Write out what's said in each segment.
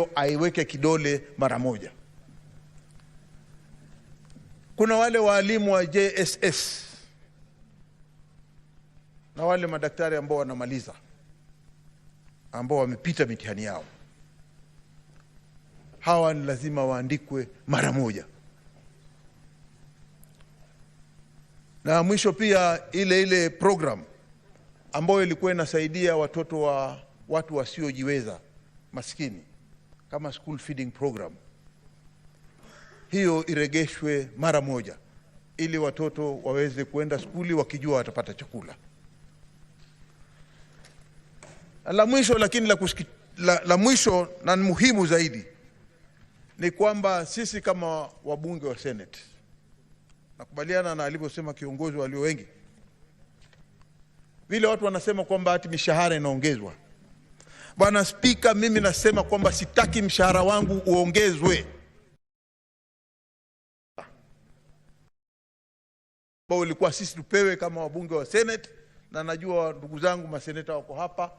hiyo aiweke kidole mara moja. Kuna wale waalimu wa JSS na wale madaktari ambao wanamaliza, ambao wamepita mitihani yao, hawa ni lazima waandikwe mara moja. Na mwisho pia ile program ambayo ilikuwa inasaidia watoto wa watu wasiojiweza maskini kama school feeding program, hiyo iregeshwe mara moja ili watoto waweze kuenda skuli wakijua watapata chakula. La mwisho, lakini la mwisho na muhimu zaidi ni kwamba sisi kama wabunge wa Senate, nakubaliana na alivyosema kiongozi walio wengi, vile watu wanasema kwamba ati mishahara inaongezwa. Bwana Spika, mimi nasema kwamba sitaki mshahara wangu uongezwe ambao ulikuwa sisi tupewe kama wabunge wa Senate, na najua ndugu zangu maseneta wako hapa,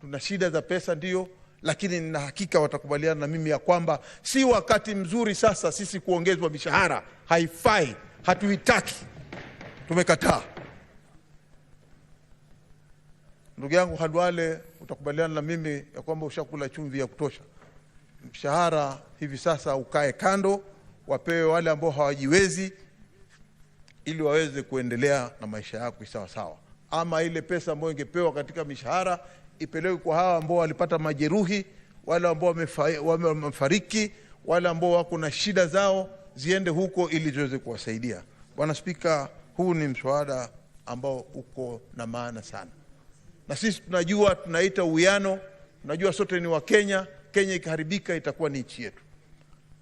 tuna shida za pesa ndio, lakini nina hakika watakubaliana na mimi ya kwamba si wakati mzuri sasa sisi kuongezwa mishahara. Haifai, hatuitaki, tumekataa. Ndugu yangu Khalwale, utakubaliana na mimi ya kwamba ushakula chumvi ya kutosha. Mshahara hivi sasa ukae kando, wapewe wale ambao hawajiwezi ili waweze kuendelea na maisha yao sawa sawa. Ama ile pesa ambayo ingepewa katika mishahara ipelekwe kwa hawa ambao walipata majeruhi, wale ambao wamefariki, wale ambao wako na shida zao, ziende huko ili ziweze kuwasaidia. Bwana Spika, huu ni mswada ambao uko na maana sana. Na sisi tunajua tunaita uwiano, tunajua sote ni wa Kenya. Kenya ikiharibika itakuwa ni nchi yetu.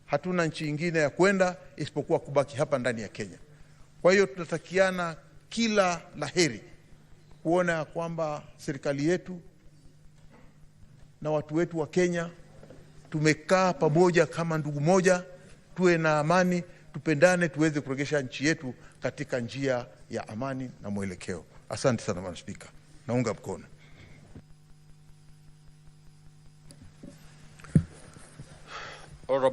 Hatuna nchi nyingine ya kwenda isipokuwa kubaki hapa ndani ya Kenya. Kwa hiyo tunatakiana kila laheri kuona kwamba serikali yetu na watu wetu wa Kenya tumekaa pamoja kama ndugu moja, tuwe na amani, tupendane, tuweze kuregesha nchi yetu katika njia ya amani na mwelekeo. Asante sana Bwana Spika, naunga mkono. Honorable